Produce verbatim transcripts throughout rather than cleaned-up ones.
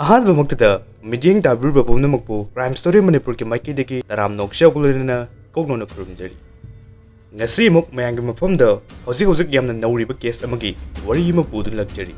ꯑꯍꯥꯟꯕꯃꯛꯇꯗ ꯃꯤꯠꯌꯦꯡ ꯇꯥꯕꯤꯔꯤꯕ ꯄꯨꯝꯅꯃꯛꯄꯨ Crime Story ꯃꯅꯤꯄꯨꯔꯒꯤ ꯃꯥꯏꯀꯩꯗꯒꯤ ꯇꯔꯥꯝꯅ ꯑꯣꯛꯆꯕꯒ ꯂꯣꯏꯅꯅ ꯀꯣꯛꯅꯣꯅ ꯈꯨꯔꯨꯝꯖꯔꯤ꯫ ꯉꯁꯤ ꯑꯃꯨꯛ ꯃꯌꯥꯝꯒꯤ ꯃꯐꯝꯗ ꯍꯧꯖꯤꯛ ꯍꯧꯖꯤꯛ ꯌꯥꯝꯅ ꯅꯧꯔꯤꯕ ꯀꯦꯁ ꯑꯃꯒꯤ ꯋꯥꯔꯤ ꯑꯃ ꯄꯨꯗꯨꯅ ꯂꯥꯛꯆꯔꯤ꯫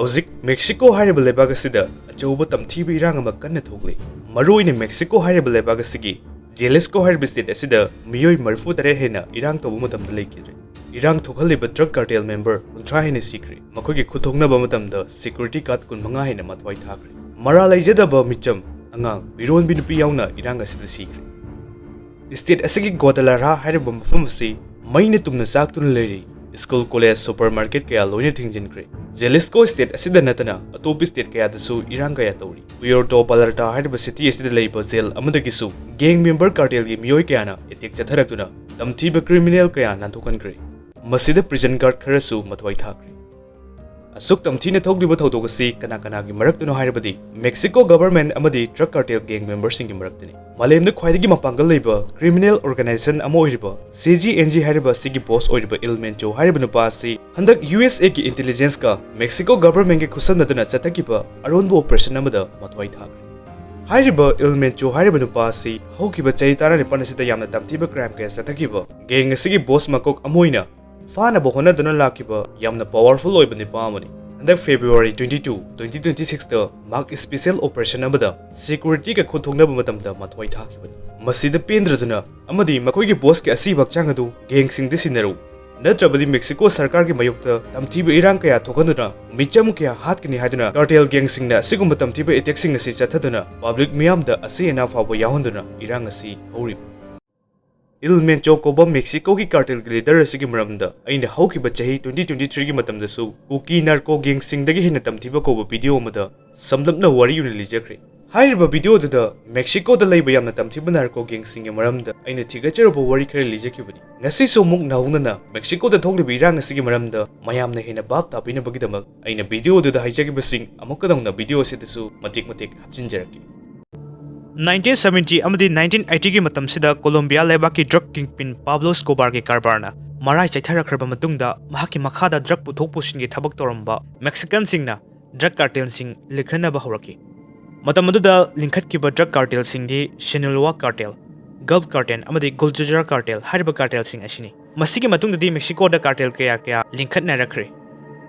ꯍꯧꯖꯤꯛ ꯃꯦꯛꯁꯤꯀꯣ ꯍꯥꯏꯔꯤꯕ ꯂꯩꯕꯥꯛ ꯑꯁꯤꯗ ꯑꯆꯧꯕ ꯇꯝꯊꯤꯕ ꯏꯔꯥꯡ ꯑꯃ ꯀꯟꯅ ꯊꯣꯛꯂꯤ꯫ ꯃꯔꯨꯑꯣꯏꯅ ꯃꯦꯛꯁꯤꯀꯣ ꯍꯥꯏꯔꯤꯕ ꯂꯩꯕꯥꯛ ꯑꯁꯤꯒꯤ ꯖꯦꯂꯤꯁꯀꯣ ꯍꯥꯏꯔꯤꯕ ꯁ꯭ꯇꯦꯠ ꯑꯁꯤꯗ ꯃꯤꯑꯣꯏ ꯃꯔꯤꯐꯨ ꯇꯔꯦꯠ ꯍꯦꯟꯅ ꯏꯔꯥꯡ ꯇꯧꯕ ꯃꯇꯝꯗ ꯂꯩꯈꯤꯗ꯭ꯔꯦ꯫ ꯏꯔꯥꯡ ꯊꯣꯛꯍꯜꯂꯤꯕ ꯗ꯭ꯔꯒ ꯀꯥꯔꯇꯦꯜ ꯃꯦꯝꯕꯔ ꯀꯨꯟꯊ꯭ꯔꯥ ꯍꯦꯟꯅ ꯁꯤꯈ꯭ꯔꯦ꯫ ꯃꯈꯣꯏꯒꯤ ꯈꯨꯠꯊꯣꯛꯅꯕ ꯃꯇꯝꯗ ꯁꯦꯀ꯭ꯌꯨꯔꯤꯇꯤ ꯒꯥꯔꯗ ꯀꯨꯟꯃꯉꯥ ꯍꯦꯟꯅ ꯃꯊ꯭ꯋꯥꯏ ꯊꯥꯈ꯭ꯔꯦ꯫ ꯃꯔꯥꯜ ꯂꯩꯖꯗꯕ ꯃꯤꯆꯝ, ꯑꯉꯥꯡ, ꯃꯤꯔꯣꯟꯕꯤ ꯅꯨꯄꯤ ꯌꯥꯎꯅ ꯏꯔꯥꯡ ꯑꯁꯤꯗ ꯁꯤꯈ꯭ꯔꯦ꯫ ꯁ꯭ꯇꯦꯠ ꯑꯁꯤꯒꯤ ꯒ꯭ꯋꯥꯗꯥꯂꯥꯔꯥ ꯍꯥꯏꯔꯤꯕ ꯃꯐꯝ ꯑꯁꯤ ꯃꯩꯅ ꯇꯨꯝꯅ ꯆꯥꯛꯇꯨꯅ ꯂꯩꯔꯤ꯫ ꯁ꯭ꯀꯨꯜ, ꯀꯣꯂꯦꯖ, ꯁꯨꯄꯔ ꯃꯥꯔꯀꯦꯠ ꯀꯌꯥ ꯂꯣꯏꯅ ꯊꯤꯡꯖꯤꯟꯈ꯭ꯔꯦ꯫ ꯖꯦꯂꯤꯁꯀꯣ ꯁ꯭ꯇꯦꯠ ꯑꯁꯤꯗ ꯅꯠꯇꯅ ꯑꯇꯣꯞꯄ ꯁ꯭ꯇꯦꯠ ꯀꯌꯥꯗꯁꯨ ꯏꯔꯥꯡ ꯀꯌꯥ ꯇꯧꯔꯤ꯫ ꯄꯨꯌꯣꯔꯇꯣ ꯕꯥꯂꯔꯇꯥ ꯍꯥꯏꯔꯤꯕ ꯁꯤꯇꯤ ꯑꯁꯤꯗ ꯂꯩꯕ ꯖꯦꯜ ꯑꯃꯗꯒꯤꯁꯨ ꯒꯦꯡ ꯃꯦꯝꯕꯔ ꯀꯥꯔꯇꯦꯜꯒꯤ ꯃꯤꯑꯣꯏ ꯀꯌꯥꯅ ꯑꯦꯇꯦꯛ ꯆꯠꯊꯔꯛꯇꯨꯅ ꯇꯝꯊꯤꯕ ꯀ꯭ꯔꯤꯃꯤꯅꯦꯜ ꯀꯌꯥ ꯅꯥꯟꯊꯣꯛꯍꯟꯈ꯭ꯔꯦ꯫ ꯃꯁꯤꯗ ꯄ꯭ꯔꯤꯖꯟ ꯒꯥꯔꯗ ꯈꯔꯁꯨ ꯃꯊ꯭ꯋꯥꯏ ꯊꯥꯈ꯭ꯔꯦ꯫ ꯑꯁꯨꯛ ꯇꯝꯊꯤꯅ ꯊꯣꯛꯂꯤꯕ ꯊꯧꯗꯣꯛ ꯑꯁꯤ ꯀꯅꯥ ꯀꯅꯥꯒꯤ ꯃꯔꯛꯇꯅꯣ ꯍꯥꯏꯔꯕꯗꯤ ꯃꯦꯛꯁꯤꯀꯣ ꯒꯚꯔꯟꯃꯦꯟꯠ ꯑꯃꯗꯤ ꯗ꯭ꯔꯒ ꯀꯥꯔꯇꯦꯜ ꯒꯦꯡ ꯃꯦꯝꯕꯔꯁꯤꯡꯒꯤ ꯃꯔꯛꯇꯅꯤ꯫ ꯃꯥꯂꯦꯝꯗ ꯈ꯭ꯋꯥꯏꯗꯒꯤ ꯃꯄꯥꯡꯒꯜ ꯂꯩꯕ ꯀ꯭ꯔꯤꯃꯤꯅꯦꯜ ꯑꯣꯔꯒꯅꯥꯏꯖꯦꯁꯟ ꯑꯃ ꯑꯣꯏꯔꯤꯕ ꯁꯤ ꯖꯤ ꯑꯦꯟ ꯖꯤ ꯍꯥꯏꯔꯤꯕ ꯑꯁꯤꯒꯤ ꯕꯣꯁ ꯑꯣꯏꯔꯤꯕ ꯏꯜ ꯃꯦꯟꯆꯣ ꯍꯥꯏꯔꯤꯕ ꯅꯨꯄꯥ ꯑꯁꯤ ꯍꯟꯗꯛ ꯌꯨ ꯑꯦꯁ ꯑꯦꯒꯤ ꯏꯟꯇꯦꯂꯤꯖꯦꯟꯁꯀ ꯃꯦꯛꯁꯤꯀꯣ ꯒꯚꯔꯟꯃꯦꯟꯠꯀꯤ ꯈꯨꯠꯁꯝꯅꯗꯨꯅ ꯆꯠꯊꯈꯤꯕ ꯑꯔꯣꯟꯕ ꯑꯣꯄꯔꯦꯁꯟ ꯑꯃꯗ ꯃꯊ꯭ꯋꯥꯏ ꯊꯥꯈ꯭ꯔꯦ꯫ ꯍꯥꯏꯔꯤꯕ ꯏꯜ ꯃꯦꯟꯆꯣ ꯍꯥꯏꯔꯤꯕ ꯅꯨꯄꯥ ꯑꯁꯤ ꯍꯧꯈꯤꯕ ꯆꯍꯤ ꯇꯔꯥꯅꯤꯄꯥꯟ ꯑꯁꯤꯗ ꯌꯥꯝꯅ ꯇꯝꯊꯤꯕ ꯀ꯭ꯔꯥꯏꯝ ꯀꯌꯥ ꯆꯠꯊꯈꯤꯕ ꯒꯦꯡ ꯑꯁꯤꯒꯤ ꯕꯣꯁ ꯃꯀꯣꯛ ꯑꯃ ꯑꯣꯏꯅ ꯐꯥꯅꯕ ꯍꯣꯠꯅꯗꯨꯅ ꯂꯥꯛꯈꯤꯕ ꯌꯥꯝꯅ ꯄꯥꯋꯔꯐꯨꯜ ꯑꯣꯏꯕ ꯅꯨꯄꯥ ꯑꯃꯅꯤ꯫ ꯍꯟꯗꯛ February twenty two, twenty twenty ꯁꯤꯛꯁꯇ ꯃꯍꯥꯛ ꯏꯁꯄꯤꯁꯦꯜ ꯑꯣꯄꯔꯦꯁꯟ ꯑꯃꯗ ꯁꯦꯀ꯭ꯌꯨꯔꯤꯇꯤꯒ ꯈꯨꯠ ꯊꯣꯛꯅꯕ ꯃꯇꯝꯗ ꯃꯊ꯭ꯋꯥꯏ ꯊꯥꯈꯤꯕꯅꯤ꯫ ꯃꯁꯤꯗ ꯄꯦꯟꯗ꯭ꯔꯗꯨꯅ ꯑꯃꯗꯤ ꯃꯈꯣꯏꯒꯤ ꯕꯣꯁꯀꯤ ꯑꯁꯤꯕ ꯍꯛꯆꯥꯡ ꯑꯗꯨ ꯒꯦꯡꯁꯤꯡꯗ ꯁꯤꯟꯅꯔꯨ, ꯅꯠꯇ꯭ꯔꯕꯗꯤ ꯃꯦꯛꯁꯤꯀꯣ ꯁꯔꯀꯥꯔꯒꯤ ꯃꯥꯌꯣꯛꯇ ꯇꯝꯊꯤꯕ ꯏꯔꯥꯡ ꯀꯌꯥ ꯊꯣꯛꯍꯟꯗꯨꯅ ꯃꯤꯆꯝ ꯀꯌꯥ ꯍꯥꯠꯀꯅꯤ ꯍꯥꯏꯗꯨꯅ ꯀꯥꯔꯇꯦꯜ ꯒꯦꯡꯁꯤꯡꯅ ꯑꯁꯤꯒꯨꯝꯕ ꯇꯝꯊꯤꯕ ꯑꯦꯇꯦꯛꯁꯤꯡ ꯑꯁꯤ ꯆꯠꯊꯗꯨꯅ ꯄꯕ꯭ꯂꯤꯛ ꯃꯤꯌꯥꯝꯗ ꯑꯁꯤ ꯑꯅꯥ ꯐꯥꯎꯕ ꯌꯥꯎꯍꯟꯗꯨꯅ ꯏꯔꯥꯡ ꯑꯁꯤ ꯍꯧꯔꯤꯕꯅꯤ꯫ ꯏꯜ ꯃꯦꯟꯆꯣ ꯀꯧꯕ ꯃꯦꯛꯁꯤꯀꯣꯒꯤ ꯀꯥꯔꯇꯦꯜꯒꯤ ꯂꯤꯗꯔ ꯑꯁꯤꯒꯤ ꯃꯔꯝꯗ ꯑꯩꯅ ꯍꯧꯈꯤꯕ ꯆꯍꯤ ꯇ꯭ꯋꯦꯟꯇꯤ ꯇ꯭ꯋꯦꯟꯇꯤ ꯊ꯭ꯔꯤꯒꯤ ꯃꯇꯝꯗꯁꯨ ꯀꯨꯀꯤ ꯅꯥꯔꯀꯣ ꯒꯦꯡꯁꯤꯡꯗꯒꯤ ꯍꯦꯟꯅ ꯇꯝꯊꯤꯕ ꯀꯧꯕ ꯚꯤꯗꯤꯑꯣ ꯑꯃꯗ ꯁꯝꯂꯞꯅ ꯋꯥꯔꯤ ꯑꯣꯏꯅ ꯂꯤꯖꯈ꯭ꯔꯦ꯫ ꯍꯥꯏꯔꯤꯕ ꯚꯤꯗꯤꯑꯣꯗꯨꯗ ꯃꯦꯛꯁꯤꯀꯣꯗ ꯂꯩꯕ ꯌꯥꯝꯅ ꯇꯝꯊꯤꯕ ꯅꯥꯔꯀꯣ ꯒꯦꯡꯁꯤꯡꯒꯤ ꯃꯔꯝꯗ ꯑꯩꯅ ꯊꯤꯒꯠꯆꯔꯨꯕ ꯋꯥꯔꯤ ꯈꯔ ꯂꯤꯖꯈꯤꯕꯅꯤ꯫ ꯉꯁꯤꯁꯨ ꯑꯃꯨꯛ ꯅꯧꯍꯧꯅꯅ ꯃꯦꯛꯁꯤꯀꯣꯗ ꯊꯣꯛꯂꯤꯕ ꯏꯔꯥꯡ ꯑꯁꯤꯒꯤ ꯃꯔꯝꯗ ꯃꯌꯥꯝꯅ ꯍꯦꯟꯅ ꯚꯥꯞ ꯇꯥꯕꯤꯅꯕꯒꯤꯗꯃꯛ ꯑꯩꯅ ꯚꯤꯗꯤꯑꯣꯗꯨꯗ ꯍꯥꯏꯖꯈꯤꯕꯁꯤꯡ ꯑꯃꯨꯛꯀ ꯅꯧꯅ ꯚꯤꯗꯤꯑꯣ ꯑꯁꯤꯗꯁꯨ ꯃꯇꯦꯛ ꯃꯇꯦꯛ ꯍꯥꯞꯆꯤꯟꯖꯔꯛꯀꯦ꯫ ꯅꯥꯏꯟꯇꯤꯟ ꯁꯚꯦꯟꯇꯤ ꯑꯃꯗꯤ ꯅꯥꯏꯟꯇꯤꯟ ꯑꯩꯠꯇꯤꯒꯤ ꯃꯇꯝꯁꯤꯗ ꯀꯣꯂꯣꯝꯕꯤꯌꯥ ꯂꯩꯕꯥꯛꯀꯤ ꯗ꯭ꯔꯒ ꯀꯤꯡꯄꯤꯟ ꯄꯥꯕ꯭ꯂꯣ ꯁ꯭ꯀꯣꯕꯥꯔꯒꯤ ꯀꯔꯕꯥꯔꯅ ꯃꯔꯥꯏ ꯆꯥꯏꯊꯔꯛꯈ꯭ꯔꯕ ꯃꯇꯨꯡꯗ, ꯃꯍꯥꯛꯀꯤ ꯃꯈꯥꯗ ꯗ꯭ꯔꯒ ꯄꯨꯊꯣꯛ ꯄꯨꯁꯤꯟꯒꯤ ꯊꯕꯛ ꯇꯧꯔꯝꯕ ꯃꯦꯛꯁꯤꯀꯟꯁꯤꯡꯅ drug cartelꯁꯤꯡ ꯂꯤꯡꯈꯠꯅꯕ ꯍꯧꯔꯛꯈꯤ꯫ ꯃꯇꯝ ꯑꯗꯨꯗ ꯂꯤꯡꯈꯠꯈꯤꯕ drug cartelꯁꯤꯡꯗꯤ Sinaloa cartel, Gulf cartel ꯑꯃꯗꯤ Gujarat cartel ꯍꯥꯏꯔꯤꯕ cartelꯁꯤꯡ ꯑꯁꯤꯅꯤ꯫ ꯃꯁꯤꯒꯤ ꯃꯇꯨꯡꯗꯗꯤ ꯃꯦꯛꯁꯤꯀꯣꯗ cartel ꯀꯌꯥ ꯀꯌꯥ ꯂꯤꯡꯈꯠꯅꯔꯛꯈ꯭ꯔꯦ꯫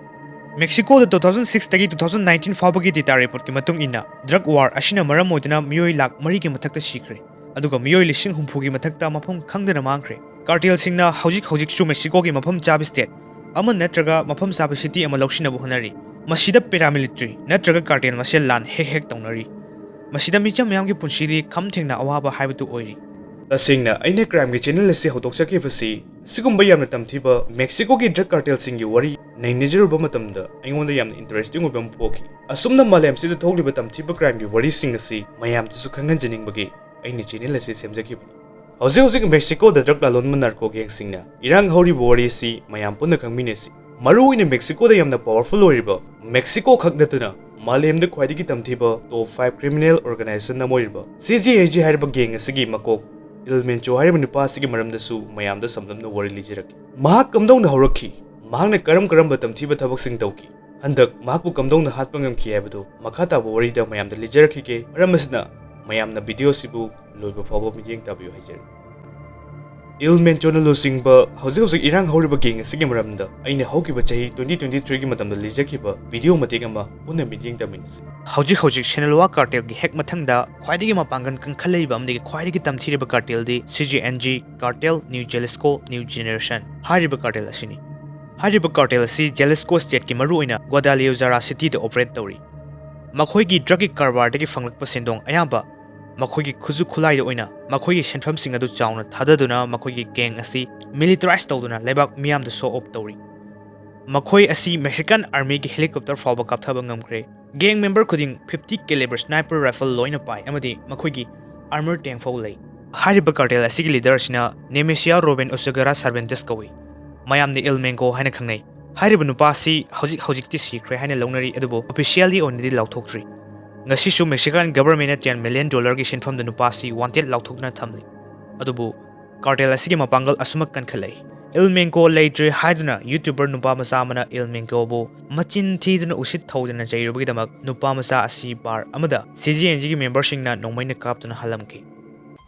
ꯃꯦꯛꯁꯤꯀꯣꯗ two thousand sixꯇꯒꯤ two thousand nineteen ꯐꯥꯎꯕꯒꯤ data reportꯀꯤ ꯃꯇꯨꯡ ꯏꯟꯅ drug war ꯑꯁꯤꯅ ꯃꯔꯝ ꯑꯣꯏꯗꯨꯅ ꯃꯤꯑꯣꯏ ꯂꯥꯈ ꯃꯔꯤꯒꯤ ꯃꯊꯛꯇ ꯁꯤꯈ꯭ꯔꯦ, ꯑꯗꯨꯒ ꯃꯤꯑꯣꯏ ꯂꯤꯁꯤꯡ ꯍꯨꯝꯐꯨꯒꯤ ꯃꯊꯛꯇ ꯃꯐꯝ ꯈꯪꯗꯅ ꯃꯥꯡꯈ꯭ꯔꯦ꯫ Cartelꯁꯤꯡꯅ ꯍꯧꯖꯤꯛ ꯍꯧꯖꯤꯛꯁꯨ ꯃꯦꯛꯁꯤꯀꯣꯒꯤ ꯃꯐꯝ ꯆꯥꯕ state ꯑꯃ ꯅꯠꯇ꯭ꯔꯒ ꯃꯐꯝ ꯆꯥꯕ city ꯑꯃ ꯂꯧꯁꯤꯟꯅꯕ ꯍꯣꯠꯅꯔꯤ꯫ ꯃꯁꯤꯗ paramilitary ꯅꯠꯇ꯭ꯔꯒ cartel ꯃꯁꯦꯜ ꯂꯥꯟ ꯍꯦꯛ ꯍꯦꯛ ꯇꯧꯅꯔꯤ꯫ ꯃꯁꯤꯗ ꯃꯤꯆꯝ ꯃꯌꯥꯝꯒꯤ ꯄꯨꯟꯁꯤꯗꯤ ꯈꯝ ꯊꯦꯡꯅ ꯑꯋꯥꯕ ꯍꯥꯏꯕꯗꯨ ꯑꯣꯏꯔꯤ꯫ ꯇꯁꯦꯡꯅ ꯑꯩꯅ crimeꯒꯤ channel ꯑꯁꯤ ꯍꯧꯗꯣꯛꯆꯈꯤꯕꯁꯤ ꯁꯤꯒꯨꯝꯕ ꯌꯥꯝꯅ ꯇꯝꯊꯤꯕ ꯃꯦꯛꯁꯤꯀꯣꯒꯤ drug cartelꯁꯤꯡꯒꯤ ꯋꯥꯔꯤ ꯅꯩꯅꯖꯔꯨꯕ ꯃꯇꯝꯗ ꯑꯩꯉꯣꯟꯗ ꯌꯥꯝꯅ interesting ꯑꯣꯏꯕ ꯑꯃ ꯄꯣꯛꯈꯤ꯫ ꯑꯁꯨꯝꯅ ꯃꯥꯂꯦꯝꯁꯤꯗ ꯊꯣꯛꯂꯤꯕ ꯇꯝꯊꯤꯕ crimeꯒꯤ ꯋꯥꯔꯤꯁꯤꯡ ꯑꯁꯤ ꯃꯌꯥꯝꯗꯁꯨ ꯈꯪꯍꯟꯖꯅꯤꯡꯕꯒꯤ ꯑꯩꯅ channel ꯑꯁꯤ ꯁꯦꯝꯖꯈꯤꯕꯅꯤ꯫ ꯍꯧꯖꯤꯛ ꯍꯧꯖꯤꯛ ꯃꯦꯛꯁꯤꯀꯣꯗ drug ꯂꯥꯂꯣꯟꯕ narco gangꯁꯤꯡꯅ ꯏꯔꯥꯡ ꯍꯧꯔꯤꯕ ꯋꯥꯔꯤ ꯑꯁꯤ ꯃꯌꯥꯝ ꯄꯨꯟꯅ ꯈꯪꯃꯤꯟꯅꯁꯤ꯫ ꯃꯔꯨꯑꯣꯏꯅ ꯃꯦꯛꯁꯤꯀꯣꯗ ꯌꯥꯝꯅ powerful ꯑꯣꯏꯔꯤꯕ, ꯃꯦꯛꯁꯤꯀꯣ ꯈꯛ ꯅꯠꯇꯅ ꯃꯥꯂꯦꯝꯗ ꯈ꯭ꯋꯥꯏꯗꯒꯤ ꯇꯝꯊꯤꯕ top five criminal organisation ꯑꯃ ꯑꯣꯏꯔꯤꯕ CGIG ꯍꯥꯏꯔꯤꯕ gang ꯑꯁꯤꯒꯤ ꯃꯀꯣꯛ ꯏꯜ ꯃꯦꯟꯆꯣ ꯍꯥꯏꯔꯤꯕ ꯅꯨꯄꯥ ꯑꯁꯤꯒꯤ ꯃꯔꯝꯗꯁꯨ ꯃꯌꯥꯝꯗ ꯁꯝꯂꯞꯅ ꯋꯥꯔꯤ ꯂꯤꯖꯔꯛꯀꯦ꯫ ꯃꯍꯥꯛ ꯀꯝꯗꯧꯅ ꯍꯧꯔꯛꯈꯤ, ꯃꯍꯥꯛꯅ ꯀꯔꯝ ꯀꯔꯝꯕ ꯇꯝꯊꯤꯕ ꯊꯕꯛꯁꯤꯡ ꯇꯧꯈꯤ, ꯍꯟꯗꯛ ꯃꯍꯥꯛꯄꯨ ꯀꯝꯗꯧꯅ ꯍꯥꯠꯄ ꯉꯝꯈꯤ ꯍꯥꯏꯕꯗꯨ ꯃꯈꯥ ꯇꯥꯕ ꯋꯥꯔꯤꯗ ꯃꯌꯥꯝꯗ ꯂꯤꯖꯔꯛꯈꯤꯒꯦ꯫ ꯃꯔꯝ ꯑꯁꯤꯅ ꯃꯌꯥꯝꯅ video ꯑꯁꯤꯕꯨ ꯂꯣꯏꯕ ꯐꯥꯎꯕ ꯃꯤꯠꯌꯦꯡ ꯇꯥꯕꯤꯌꯨ ꯍꯥꯏꯖꯔꯤ꯫ ꯏꯜ ꯃꯦꯟꯆꯣꯅ ꯂꯨꯆꯤꯡꯕ ꯍꯧꯖꯤꯛ ꯍꯧꯖꯤꯛ ꯏꯔꯥꯡ ꯍꯧꯔꯤꯕ gang ꯑꯁꯤꯒꯤ ꯃꯔꯝꯗ ꯑꯩꯅ ꯍꯧꯈꯤꯕ ꯆꯍꯤ twenty twenty threeꯒꯤ ꯃꯇꯝꯗ ꯂꯤꯖꯈꯤꯕ video ꯃꯇꯦꯛ ꯑꯃ ꯄꯨꯟꯅ ꯃꯤꯠꯌꯦꯡ ꯇꯥꯃꯤꯟꯅꯁꯤ꯫ ꯍꯧꯖꯤꯛ ꯍꯧꯖꯤꯛ ꯁꯤꯅꯂꯣꯋꯥ cartelꯒꯤ ꯍꯦꯛ ꯃꯊꯪꯗ ꯈ꯭ꯋꯥꯏꯗꯒꯤ ꯃꯄꯥꯡꯒꯜ ꯀꯟꯈꯠꯂꯛꯏꯕ ꯑꯃꯗꯤ ꯈ꯭ꯋꯥꯏꯗꯒꯤ ꯇꯝꯊꯤꯔꯤꯕ cartelꯗꯤ CGNG, Cartel New Jalisco New Generation ꯍꯥꯏꯔꯤꯕ cartel ꯑꯁꯤꯅꯤ꯫ ꯍꯥꯏꯔꯤꯕ cartel ꯑꯁꯤ Jalisco stateꯀꯤ ꯃꯔꯨꯑꯣꯏꯅ Guadalajara cityꯗ operate ꯇꯧꯔꯤ꯫ ꯃꯈꯣꯏꯒꯤ drugꯀꯤ ꯀꯔꯕꯥꯔꯗꯒꯤ ꯐꯪꯂꯛꯄ ꯁꯦꯟꯗꯣꯡ ꯑꯌꯥꯝꯕ ꯃꯈꯣꯏꯒꯤ ꯈꯨꯠꯁꯨ ꯈꯨꯠꯂꯥꯏꯗ ꯑꯣꯏꯅ ꯃꯈꯣꯏꯒꯤ ꯁꯦꯟꯐꯝꯁꯤꯡ ꯑꯗꯨ ꯆꯥꯎꯅ ꯊꯥꯗꯗꯨꯅ ꯃꯈꯣꯏꯒꯤ gang ꯑꯁꯤ militarize ꯇꯧꯗꯨꯅ ꯂꯩꯕꯥꯛ ꯃꯤꯌꯥꯝꯗ show off ꯇꯧꯔꯤ꯫ ꯃꯈꯣꯏ ꯑꯁꯤ Mexican armyꯒꯤ helicopter ꯐꯥꯎꯕ ꯀꯥꯞꯊꯕ ꯉꯝꯈ꯭ꯔꯦ꯫ Gang member ꯈꯨꯗꯤꯡ fifty caliber sniper rifle ꯂꯣꯏꯅ ꯄꯥꯏ ꯑꯃꯗꯤ ꯃꯈꯣꯏꯒꯤ armor tank ꯐꯥꯎ ꯂꯩ꯫ ꯍꯥꯏꯔꯤꯕ cartel ꯑꯁꯤꯒꯤ leader ꯑꯁꯤꯅ Nemesio Ruben Oseguera Cervantes ꯀꯧꯏ꯫ ꯃꯌꯥꯝꯅ El Mengo ꯍꯥꯏꯅ ꯈꯪꯅꯩ꯫ ꯍꯥꯏꯔꯤꯕ ꯅꯨꯄꯥ ꯑꯁꯤ ꯍꯧꯖꯤꯛ ꯍꯧꯖꯤꯛꯇꯤ ꯁꯤꯈ꯭ꯔꯦ ꯍꯥꯏꯅ ꯂꯧꯅꯔꯤ, ꯑꯗꯨꯕꯨ officially ꯑꯣꯏꯅꯗꯤ ꯂꯥꯎꯊꯣꯛꯇ꯭ꯔꯤ꯫ ꯉꯁꯤꯁꯨ Mexican governmentꯅ ten million dollarꯒꯤ ꯁꯦꯟꯐꯝꯗ ꯅꯨꯄꯥ ꯑꯁꯤ wanted ꯂꯥꯎꯊꯣꯛꯇꯨꯅ ꯊꯝꯂꯤ꯫ ꯑꯗꯨꯕꯨ cartel ꯑꯁꯤꯒꯤ ꯃꯄꯥꯡꯒꯜ ꯑꯁꯨꯃꯛ ꯀꯟꯈꯠꯂꯛꯏ꯫ ꯏꯜꯃꯦꯟꯀꯣ ꯂꯩꯇ꯭ꯔꯦ ꯍꯥꯏꯗꯨꯅ YouTuber ꯅꯨꯄꯥ ꯃꯆꯥ ꯑꯃꯅ ꯏꯜꯃꯦꯟꯀꯣꯕꯨ ꯃꯆꯤꯟ ꯊꯤꯗꯨꯅ ꯎꯁꯤꯠ ꯊꯧꯗꯅ ꯆꯩꯔꯨꯕꯒꯤꯗꯃꯛ ꯅꯨꯄꯥ ꯃꯆꯥ ꯑꯁꯤ ꯕꯥꯔ ꯑꯃꯗ CJNGꯒꯤ memberꯁꯤꯡꯅ ꯅꯣꯡꯃꯩꯅ ꯀꯥꯞꯇꯨꯅ ꯍꯜꯂꯝꯈꯤ꯫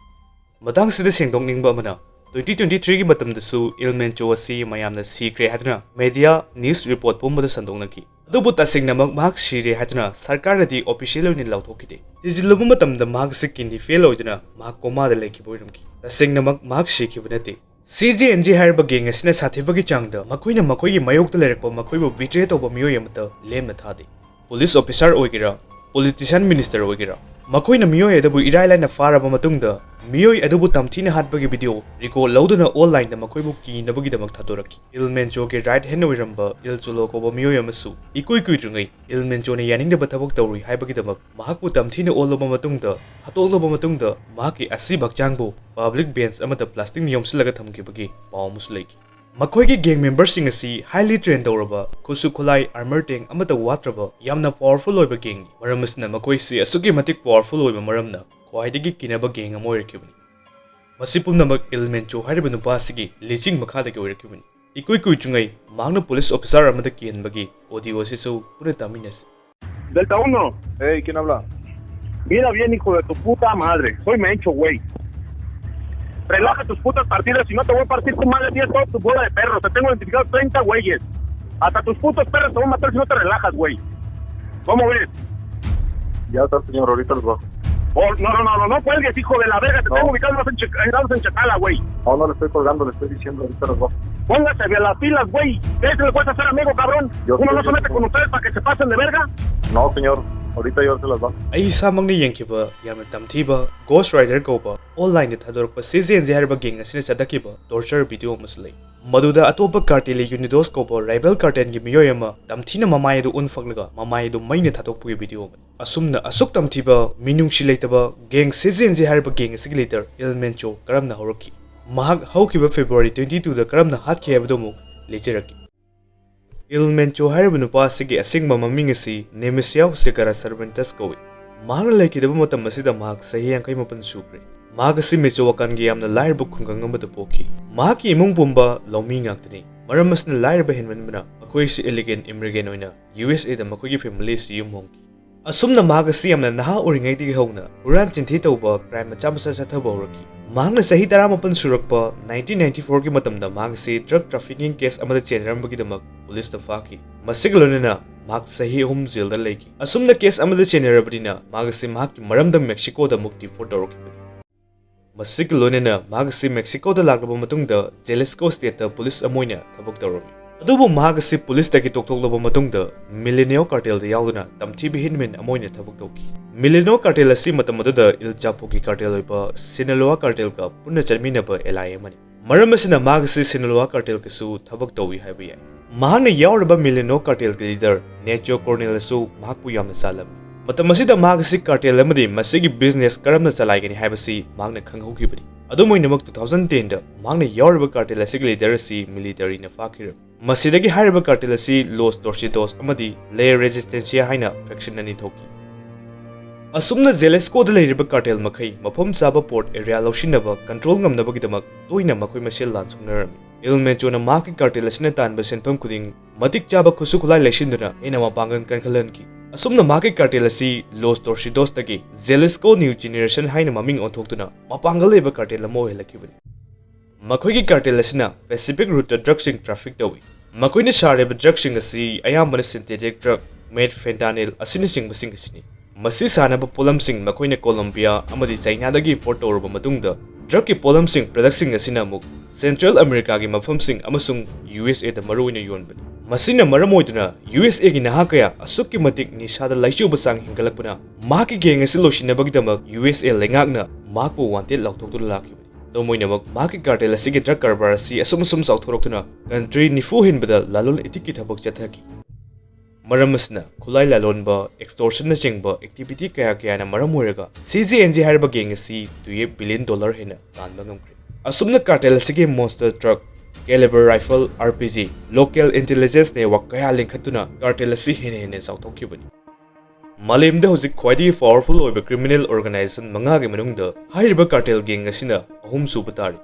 ꯃꯇꯥꯡꯁꯤꯗ ꯁꯦꯡꯗꯣꯛꯅꯤꯡꯕ ꯑꯃꯅ, twenty twenty threeꯒꯤ ꯃꯇꯝꯗꯁꯨ ꯏꯜꯃꯦꯟꯆꯣ ꯑꯁꯤ ꯃꯌꯥꯝꯅ ꯁꯤꯈ꯭ꯔꯦ ꯍꯥꯏꯗꯨꯅ media news report ꯄꯨꯝꯕꯗ ꯁꯟꯗꯣꯛꯅꯈꯤ꯫ ꯑꯗꯨꯕꯨ ꯇꯁꯦꯡꯅꯃꯛ ꯃꯍꯥꯛ ꯁꯤꯔꯦ ꯍꯥꯏꯗꯨꯅ ꯁꯔꯀꯥꯔꯅꯗꯤ official ꯑꯣꯏꯅ ꯂꯥꯎꯊꯣꯛꯈꯤꯗꯦ꯫ ꯊꯤꯖꯤꯜꯂꯨꯕ ꯃꯇꯝꯗ ꯃꯍꯥꯛ ꯑꯁꯤ kidney fail ꯑꯣꯏꯗꯨꯅ ꯃꯍꯥꯛ ꯀꯣꯃꯥꯗ ꯂꯩꯈꯤꯕ ꯑꯣꯏꯔꯝꯈꯤ꯫ ꯇꯁꯦꯡꯅꯃꯛ ꯃꯍꯥꯛ ꯁꯤꯈꯤꯕ ꯅꯠꯇꯦ꯫ CJNG ꯍꯥꯏꯔꯤꯕ gang ꯑꯁꯤꯅ ꯁꯥꯊꯤꯕꯒꯤ ꯆꯥꯡꯗ ꯃꯈꯣꯏꯅ ꯃꯈꯣꯏꯒꯤ ꯃꯥꯌꯣꯛꯇ ꯂꯩꯔꯛꯄ ꯃꯈꯣꯏꯕꯨ betray ꯇꯧꯕ ꯃꯤꯑꯣꯏ ꯑꯃꯠꯇ ꯂꯦꯝꯅ ꯊꯥꯗꯦ꯫ Police officer ꯑꯣꯏꯒꯦꯔꯥ, politician, minister ꯑꯣꯏꯒꯦꯔꯥ, ꯃꯈꯣꯏꯅ ꯃꯤꯑꯣꯏ ꯑꯗꯨꯕꯨ ꯏꯔꯥꯏ ꯂꯥꯏꯅ ꯐꯥꯔꯕ ꯃꯇꯨꯡꯗ ꯃꯤꯑꯣꯏ ꯑꯗꯨꯕꯨ ꯇꯝꯊꯤꯅ ꯍꯥꯠꯄꯒꯤ video record ꯂꯧꯗꯨꯅ onlineꯗ ꯃꯈꯣꯏꯕꯨ ꯀꯤꯅꯕꯒꯤꯗꯃꯛ ꯊꯥꯗꯣꯔꯛꯈꯤ꯫ ꯏꯜꯃꯦꯟꯆꯣꯒꯤ right hand ꯑꯣꯏꯔꯝꯕ ꯏꯜ ꯆꯣꯂꯣ ꯀꯧꯕ ꯃꯤꯑꯣꯏ ꯑꯃꯁꯨ ꯏꯀꯨꯏ ꯀꯨꯏꯗ꯭ꯔꯤꯉꯩ ꯏꯜꯃꯦꯟꯆꯣꯅ ꯌꯥꯅꯤꯡꯗꯕ ꯊꯕꯛ ꯇꯧꯔꯨꯏ ꯍꯥꯏꯕꯒꯤꯗꯃꯛ ꯃꯍꯥꯛꯄꯨ ꯇꯝꯊꯤꯅ ꯑꯣꯜꯂꯕ ꯃꯇꯨꯡꯗ, ꯍꯥꯠꯇꯣꯛꯂꯕ ꯃꯇꯨꯡꯗ ꯃꯍꯥꯛꯀꯤ ꯑꯁꯤꯕ ꯍꯛꯆꯥꯡꯕꯨ public bench ꯑꯃꯗ plasticꯅ ꯌꯣꯝꯁꯤꯜꯂꯒ ꯊꯝꯈꯤꯕꯒꯤ ꯄꯥꯎ ꯑꯃꯁꯨ ꯂꯩꯈꯤ꯫ ꯃꯈꯣꯏꯒꯤ gang memberꯁꯤꯡ ꯑꯁꯤ highly trained ꯇꯧꯔꯕ, ꯈꯨꯠꯁꯨ ꯈꯨꯠꯂꯥꯏ, armor tank ꯑꯃꯠꯇ ꯋꯥꯠꯇ꯭ꯔꯕ ꯌꯥꯝꯅ powerful ꯑꯣꯏꯕ gangꯅꯤ꯫ ꯃꯔꯝ ꯑꯁꯤꯅ ꯃꯈꯣꯏꯁꯤ ꯑꯁꯨꯛꯀꯤ ꯃꯇꯤꯛ powerful ꯑꯣꯏꯕ ꯃꯔꯝꯅ ꯈ꯭ꯋꯥꯏꯗꯒꯤ ꯀꯤꯅꯕ gang ꯑꯃ ꯑꯣꯏꯔꯛꯈꯤꯕꯅꯤ꯫ ꯃꯁꯤ ꯄꯨꯝꯅꯃꯛ ꯏꯜꯃꯦꯟꯆꯣ ꯍꯥꯏꯔꯤꯕ ꯅꯨꯄꯥ ꯑꯁꯤꯒꯤ ꯂꯤꯆꯤꯡ ꯃꯈꯥꯗꯒꯤ ꯑꯣꯏꯔꯛꯈꯤꯕꯅꯤ꯫ ꯏꯀꯨꯏ ꯀꯨꯏꯗ꯭ꯔꯤꯉꯩ ꯃꯍꯥꯛꯅ police officer ꯑꯃꯗ ꯀꯤꯍꯟꯕꯒꯤ audio ꯑꯁꯤꯁꯨ ꯄꯨꯟꯅ ꯇꯥꯃꯤꯟꯅꯁꯤ꯫ Delta uno. Ey, ¿quién habla? Mira bien, hijo de tu puta madre. Soy Mencho, güey. Relaja tus putas partidas, si no te voy a partir tu madre diez todos tus bola de perros. Te tengo identificado treinta güeyes. Hasta tus putos perros te voy a matar si no te relajas, güey. ¿Cómo ves? Ya está, señor, ahorita los bajo. Oh, no, no, no, no, no cuelgues, hijo de la verga. Te No. Tengo ubicado en Chacala, güey. No, no le estoy colgando, le estoy diciendo, ahorita los bajo. Póngase de las pilas, güey. ¿Qué se le puede hacer, amigo, cabrón? Yo Uno no se mete con ustedes para que se pasen de verga. No, señor, ahorita yo se las bajo. ꯑꯩ ꯏꯁꯥꯃꯛꯅ ꯌꯦꯡꯈꯤꯕ ꯌꯥꯝꯅ ꯇꯝꯊꯤꯕ Ghost Rider ꯀꯧꯕ onlineꯗ ꯊꯥꯗꯣꯔꯛꯄ CJNG ꯍꯥꯏꯔꯤꯕ gang ꯑꯁꯤꯅ ꯆꯠꯊꯈꯤꯕ torture video ꯑꯃꯁꯨ ꯂꯩ꯫ ꯃꯗꯨꯗ ꯑꯇꯣꯞꯄ Cartel Unidos ꯀꯧꯕ rival cartelꯒꯤ ꯃꯤꯑꯣꯏ ꯑꯃ ꯇꯝꯊꯤꯅ ꯃꯃꯥꯏ ꯑꯗꯨ ꯎꯟ ꯐꯛꯂꯒ ꯃꯃꯥꯏ ꯑꯗꯨ ꯃꯩꯅ ꯊꯥꯗꯣꯛꯄꯒꯤ video ꯑꯃꯅꯤ꯫ ꯑꯁꯨꯝꯅ ꯑꯁꯨꯛ ꯇꯝꯊꯤꯕ, ꯃꯤꯅꯨꯡꯁꯤ ꯂꯩꯇꯕ gang CJNG ꯍꯥꯏꯔꯤꯕ gang ꯑꯁꯤꯒꯤ leader ꯏꯜ ꯃꯦꯟꯆꯣ ꯀꯔꯝꯅ ꯍꯧꯔꯛꯈꯤ? ꯃꯍꯥꯛ ꯍꯧꯈꯤꯕ February twenty twoꯗ ꯀꯔꯝꯅ ꯍꯥꯠꯈꯤ ꯍꯥꯏꯕꯗꯨ ꯑꯃꯨꯛ ꯂꯤꯖꯔꯛꯀꯦ꯫ ꯏꯜ ꯃꯦꯟꯆꯣ ꯍꯥꯏꯔꯤꯕ ꯅꯨꯄꯥ ꯑꯁꯤꯒꯤ ꯑꯁꯦꯡꯕ ꯃꯃꯤꯡ ꯑꯁꯤ ꯅꯦꯃꯤꯁꯤꯌꯥ ꯍꯨꯁꯦꯀꯥꯔꯥ ꯁꯥꯔꯚꯦꯟꯇꯁ ꯀꯧꯏ꯫ ꯃꯍꯥꯛꯅ ꯂꯩꯈꯤꯗꯕ ꯃꯇꯝ ꯑꯁꯤꯗ ꯃꯍꯥꯛ ꯆꯍꯤ ꯌꯥꯡꯈꯩ ꯃꯥꯄꯟ ꯁꯨꯈ꯭ꯔꯦ꯫ ꯃꯍꯥꯛ ꯑꯁꯤ ꯃꯤꯆꯣꯑꯀꯥꯟꯒꯤ ꯌꯥꯝꯅ ꯂꯥꯏꯔꯕ ꯈꯨꯡꯒꯪ ꯑꯃꯗ ꯄꯣꯛꯈꯤ꯫ ꯃꯍꯥꯛꯀꯤ ꯏꯃꯨꯡ ꯄꯨꯝꯕ ꯂꯧꯃꯤ ꯉꯥꯛꯇꯅꯤ꯫ ꯃꯔꯝ ꯑꯁꯤꯅ ꯂꯥꯏꯔꯕ ꯍꯦꯟꯃꯟꯕꯅ ꯃꯈꯣꯏ ꯑꯁꯤ ꯏꯂꯤꯒꯦꯟ ꯏꯃꯤꯒ꯭ꯔꯦꯟ ꯑꯣꯏꯅ ꯌꯨ ꯑꯦꯁ ꯑꯦꯗ ꯃꯈꯣꯏꯒꯤ ꯐꯦꯃꯤꯂꯤ ꯑꯁꯤ ꯌꯨꯝ ꯍꯣꯡꯈꯤ꯫ ꯑꯁꯨꯝꯅ ꯃꯍꯥꯛ ꯑꯁꯤ ꯌꯥꯝꯅ ꯅꯍꯥ ꯑꯣꯏꯔꯤꯉꯩꯗꯒꯤ ꯍꯧꯅ ꯍꯨꯔꯥꯟ ꯆꯤꯟꯊꯤ ꯇꯧꯕ, ꯀ꯭ꯔꯥꯏꯝ ꯃꯆꯥ ꯃꯆꯥ ꯆꯠꯊꯕ ꯍꯧꯔꯛꯈꯤ꯫ ꯃꯍꯥꯛꯅ ꯆꯍꯤ ꯇꯔꯥꯃꯥꯄꯟ ꯁꯨꯔꯛꯄ ꯅꯥꯏꯟꯇꯤꯟ ꯅꯥꯏꯟꯇꯤ ꯐꯣꯔꯒꯤ ꯃꯇꯝꯗ ꯃꯍꯥꯛ ꯑꯁꯤ ꯗ꯭ꯔꯒ ꯇ꯭ꯔꯥꯐꯤꯀꯤꯡ ꯀꯦꯁ ꯑꯃꯗ ꯆꯦꯟꯅꯔꯝꯕꯒꯤꯗꯃꯛ ꯄꯨꯂꯤꯁꯇ ꯐꯥꯈꯤ꯫ ꯃꯁꯤꯒ ꯂꯣꯏꯅꯅ ꯃꯍꯥꯛ ꯆꯍꯤ ꯑꯍꯨꯝ ꯖꯦꯜꯗ ꯂꯩꯈꯤ꯫ ꯑꯁꯨꯝꯅ ꯀꯦꯁ ꯑꯃꯗ ꯆꯦꯟꯅꯔꯕꯅꯤꯅ ꯃꯍꯥꯛ ꯑꯁꯤ ꯃꯍꯥꯛꯀꯤ ꯃꯔꯝꯗ ꯃꯦꯛꯁꯤꯀꯣꯗ ꯑꯃꯨꯛ ꯗꯤꯄꯣꯔꯠ ꯇꯧꯔꯛꯈꯤꯕꯅꯤ꯫ ꯃꯁꯤꯒ ꯂꯣꯏꯅꯅ ꯃꯍꯥꯛ ꯑꯁꯤ ꯃꯦꯛꯁꯤꯀꯣꯗ ꯂꯥꯛꯂꯕ ꯃꯇꯨꯡꯗ ꯖꯦꯂꯤꯁꯀꯣ ꯁ꯭ꯇꯦꯠꯇ ꯄꯨꯂꯤꯁ ꯑꯃ ꯑꯣꯏꯅ ꯊꯕꯛ ꯇꯧꯔꯝꯃꯤ꯫ ꯑꯗꯨꯕꯨ ꯃꯍꯥꯛ ꯑꯁꯤ ꯄꯨꯂꯤꯁꯇꯒꯤ ꯇꯣꯛꯊꯣꯛꯂꯕ ꯃꯇꯨꯡꯗ ꯃꯤꯂꯤꯅꯤꯌꯣ ꯀꯥꯔꯇꯦꯜꯗ ꯌꯥꯎꯗꯨꯅ ꯇꯝꯊꯤꯕ ꯍꯤꯠꯃꯦꯟ ꯑꯃ ꯑꯣꯏꯅ ꯊꯕꯛ ꯇꯧꯈꯤ꯫ ꯃꯤꯂꯤꯅꯤꯌꯣ ꯀꯥꯔꯇꯦꯜ ꯑꯁꯤ ꯃꯇꯝ ꯑꯗꯨꯗ ꯏꯜ ꯆꯥꯄꯣꯒꯤ ꯀꯥꯔꯇꯦꯜ ꯑꯣꯏꯕ ꯁꯤꯅꯥꯂꯣꯋꯥ ꯀꯥꯔꯇꯦꯜꯒ ꯄꯨꯟꯅ ꯆꯠꯃꯤꯟꯅꯕ ꯑꯦꯂꯥꯏ ꯑꯃꯅꯤ꯫ ꯃꯔꯝ ꯑꯁꯤꯅ ꯃꯍꯥꯛ ꯑꯁꯤ ꯁꯤꯅꯥꯂꯣꯋꯥ ꯀꯥꯔꯇꯦꯜꯒꯁꯨ ꯊꯕꯛ ꯇꯧꯏ ꯍꯥꯏꯕ ꯌꯥꯏ꯫ ꯃꯍꯥꯛꯅ ꯌꯥꯎꯔꯤꯕ ꯃꯤꯂꯤꯅꯤꯌꯣ ꯀꯥꯔꯇꯦꯜꯒꯤ ꯂꯤꯗꯔ ꯅꯦꯆꯣ ꯀꯣꯔꯅꯦꯜ ꯑꯁꯨ ꯃꯍꯥꯛꯄꯨ ꯌꯥꯝꯅ ꯆꯥꯜꯂꯝꯃꯤ꯫ ꯃꯇꯝ ꯑꯁꯤꯗ ꯃꯍꯥꯛ ꯑꯁꯤ ꯀꯥꯔꯇꯦꯜ ꯑꯃꯗꯤ ꯃꯁꯤꯒꯤ ꯕꯤꯖꯤꯅꯦꯁ ꯀꯔꯝꯅ ꯆꯂꯥꯏꯒꯅꯤ ꯍꯥꯏꯕꯁꯤ ꯃꯍꯥꯛꯅ ꯈꯪꯍꯧꯈꯤꯕꯅꯤ꯫ ꯑꯗꯨꯝ ꯑꯣꯏꯅꯃꯛ, ꯇꯨ ꯊꯥꯎꯖꯟ ꯇꯦꯟꯗ ꯃꯍꯥꯛꯅ ꯌꯥꯎꯔꯤꯕ ꯀꯥꯔꯇꯦꯜ ꯑꯁꯤꯒꯤ ꯂꯤꯗꯔ ꯑꯁꯤ ꯃꯤꯂꯤꯇꯔꯤꯅ ꯐꯥꯈꯤꯔꯝꯃꯤ꯫ ꯃꯁꯤꯗꯒꯤ ꯍꯥꯏꯔꯤꯕ ꯀꯥꯔꯇꯦꯜ ꯑꯁꯤ ꯂꯣꯁ ꯇꯣꯔꯁꯤꯗꯣꯁ ꯑꯃꯗꯤ ꯂꯦ ꯔꯦꯖꯤꯁꯇꯦꯟꯁꯤꯌꯥ ꯍꯥꯏꯅ ꯐꯦꯛꯁꯟ ꯑꯅꯤ ꯊꯣꯛꯈꯤ꯫ ꯑꯁꯨꯝꯅ ꯖꯦꯂꯦꯁꯀꯣꯗ ꯂꯩꯔꯤꯕ ꯀꯥꯔꯇꯦꯜ ꯃꯈꯩ ꯃꯐꯝ ꯆꯥꯕ ꯄꯣꯔꯠ ꯑꯦꯔꯤꯌꯥ ꯂꯧꯁꯤꯟꯅꯕ ꯀꯟꯇ꯭ꯔꯣꯜ ꯉꯝꯅꯕꯒꯤꯗꯃꯛ ꯇꯣꯏꯅ ꯃꯈꯣꯏ ꯃꯁꯦꯜ ꯂꯥꯟ ꯁꯣꯛꯅꯔꯝꯃꯤ꯫ ꯏꯜ ꯃꯦꯆꯣꯅ ꯃꯍꯥꯛꯀꯤ ꯀꯥꯔꯇꯦꯜ ꯑꯁꯤꯅ ꯇꯥꯟꯕ ꯁꯦꯟꯐꯝ ꯈꯨꯗꯤꯡ ꯃꯇꯤꯛ ꯆꯥꯕ ꯈꯨꯠꯁꯨ ꯈꯨꯠꯂꯥꯏ ꯂꯩꯁꯤꯟꯗꯨꯅ ꯍꯦꯟꯅ ꯃꯄꯥꯡꯒꯜ ꯀꯟꯈꯠꯍꯟꯈꯤ꯫ ꯑꯁꯨꯝꯅ ꯃꯍꯥꯛꯀꯤ ꯀꯥꯔꯇꯦꯜ ꯑꯁꯤ ꯂꯣꯁ ꯇꯣꯔꯁꯤꯗꯣꯁꯇꯒꯤ ꯖꯦꯂꯦꯁꯀꯣ ꯅ꯭ꯌꯨ ꯖꯦꯅꯦꯔꯦꯁꯟ ꯍꯥꯏꯅ ꯃꯃꯤꯡ ꯑꯣꯟꯊꯣꯛꯇꯨꯅ ꯃꯄꯥꯡꯒꯜ ꯂꯩꯕ ꯀꯥꯔꯇꯦꯜ ꯑꯃ ꯑꯣꯏꯍꯜꯂꯛꯈꯤꯕꯅꯤ꯫ ꯃꯈꯣꯏꯒꯤ ꯀꯥꯔꯇꯦꯜ ꯑꯁꯤꯅ ꯄꯦꯁꯤꯐꯤꯛ ꯔꯨꯠꯇ ꯗ꯭ꯔꯒꯁꯤꯡ ꯇ꯭ꯔꯥꯐꯤꯛ ꯇꯧꯏ꯫ ꯃꯈꯣꯏꯅ ꯁꯥꯔꯤꯕ ꯗ꯭ꯔꯒꯁꯤꯡ ꯑꯁꯤ ꯑꯌꯥꯝꯕꯅ ꯁꯤꯟꯊꯦꯇꯤꯛ ꯗ꯭ꯔꯒ, ꯃꯦꯠ, ꯐꯦꯟꯇꯥꯅꯤꯜ ꯑꯁꯤꯅꯆꯤꯡꯕꯁꯤꯡ ꯑꯁꯤꯅꯤ꯫ ꯃꯁꯤ ꯁꯥꯅꯕ ꯄꯣꯠꯂꯝꯁꯤꯡ ꯃꯈꯣꯏꯅ ꯀꯣꯂꯝꯕꯤꯌꯥ ꯑꯃꯗꯤ ꯆꯥꯏꯅꯥꯗꯒꯤ ꯏꯝꯄꯣꯔꯠ ꯇꯧꯔꯕ ꯃꯇꯨꯡꯗ, ꯗ꯭ꯔꯒꯀꯤ ꯄꯣꯠꯂꯝꯁꯤꯡ, ꯄ꯭ꯔꯗꯛꯁꯤꯡ ꯑꯁꯤꯅ ꯑꯃꯨꯛ ꯁꯦꯟꯇ꯭ꯔꯦꯜ ꯑꯃꯦꯔꯤꯀꯥꯒꯤ ꯃꯐꯝꯁꯤꯡ ꯑꯃꯁꯨꯡ ꯌꯨ ꯑꯦꯁ ꯑꯦꯗ ꯃꯔꯨꯑꯣꯏꯅ ꯌꯣꯟꯕꯅꯤ꯫ ꯃꯁꯤꯅ ꯃꯔꯝ ꯑꯣꯏꯗꯨꯅ ꯌꯨ ꯑꯦꯁ ꯑꯦꯒꯤ ꯅꯍꯥ ꯀꯌꯥ ꯑꯁꯨꯛꯀꯤ ꯃꯇꯤꯛ ꯅꯤꯁꯥꯗ ꯂꯥꯏꯆꯨꯕ ꯆꯥꯡ ꯍꯦꯟꯒꯠꯂꯛꯄꯅ, ꯃꯍꯥꯛꯀꯤ ꯒꯦꯡ ꯑꯁꯤ ꯂꯣꯏꯁꯤꯟꯅꯕꯒꯤꯗꯃꯛ ꯌꯨ ꯑꯦꯁ ꯑꯦ ꯂꯩꯉꯥꯛꯅ ꯃꯍꯥꯛꯄꯨ ꯋꯥꯟꯇꯦꯗ ꯂꯥꯎꯊꯣꯛꯇꯨꯅ ꯂꯥꯛꯈꯤꯕꯅꯤ꯫ ꯑꯗꯨꯝ ꯑꯣꯏꯅꯃꯛ, ꯃꯍꯥꯛꯀꯤ ꯀꯥꯔꯇꯦꯜ ꯑꯁꯤꯒꯤ ꯗ꯭ꯔꯒ ꯀꯔꯕꯥꯔ ꯑꯁꯤ ꯑꯁꯨꯝ ꯑꯁꯨꯝ ꯆꯥꯎꯊꯣꯔꯛꯇꯨꯅ ꯀꯟꯇ꯭ꯔꯤ ꯅꯤꯐꯨ ꯍꯦꯟꯕꯗ ꯂꯂꯣꯟ ꯏꯇꯤꯛꯀꯤ ꯊꯕꯛ ꯆꯠꯊꯈꯤ꯫ ꯃꯔꯝ ꯑꯁꯤꯅ, ꯈꯨꯠꯂꯥꯏ ꯂꯂꯣꯟꯕ, ꯑꯦꯛꯁꯇꯣꯔꯁꯟꯅꯆꯤꯡꯕ ꯑꯦꯛꯇꯤꯚꯤꯇꯤ ꯀꯌꯥ ꯀꯌꯥꯅ ꯃꯔꯝ ꯑꯣꯏꯔꯒ ꯁꯤ ꯖꯤ ꯑꯦꯟ ꯖꯤ ꯍꯥꯏꯔꯤꯕ ꯒꯦꯡ ꯑꯁꯤ ꯇꯨꯌꯦꯞ ꯕꯤꯂꯤꯌꯟ ꯗꯣꯂꯔ ꯍꯦꯟꯅ ꯇꯥꯟꯕ ꯉꯝꯈ꯭ꯔꯦ꯫ ꯑꯁꯨꯝꯅ ꯀꯥꯔꯇꯦꯜ ꯑꯁꯤꯒꯤ monster truck, calibre rifle, R P G, local intelligence network ꯀꯌꯥ ꯂꯤꯡꯈꯠꯇꯨꯅ ꯀꯥꯔꯇꯦꯜ ꯑꯁꯤ ꯍꯦꯟꯅ ꯍꯦꯟꯅ ꯆꯥꯎꯊꯣꯛꯈꯤꯕꯅꯤ꯫ ꯃꯥꯂꯦꯝꯗ ꯍꯧꯖꯤꯛ ꯈ꯭ꯋꯥꯏꯗꯒꯤ powerful ꯑꯣꯏꯕ criminal organization ꯃꯉꯥꯒꯤ ꯃꯅꯨꯡꯗ ꯍꯥꯏꯔꯤꯕ cartel gang ꯑꯁꯤꯅ ꯑꯍꯨꯝꯁꯨꯕ ꯇꯥꯔꯤ꯫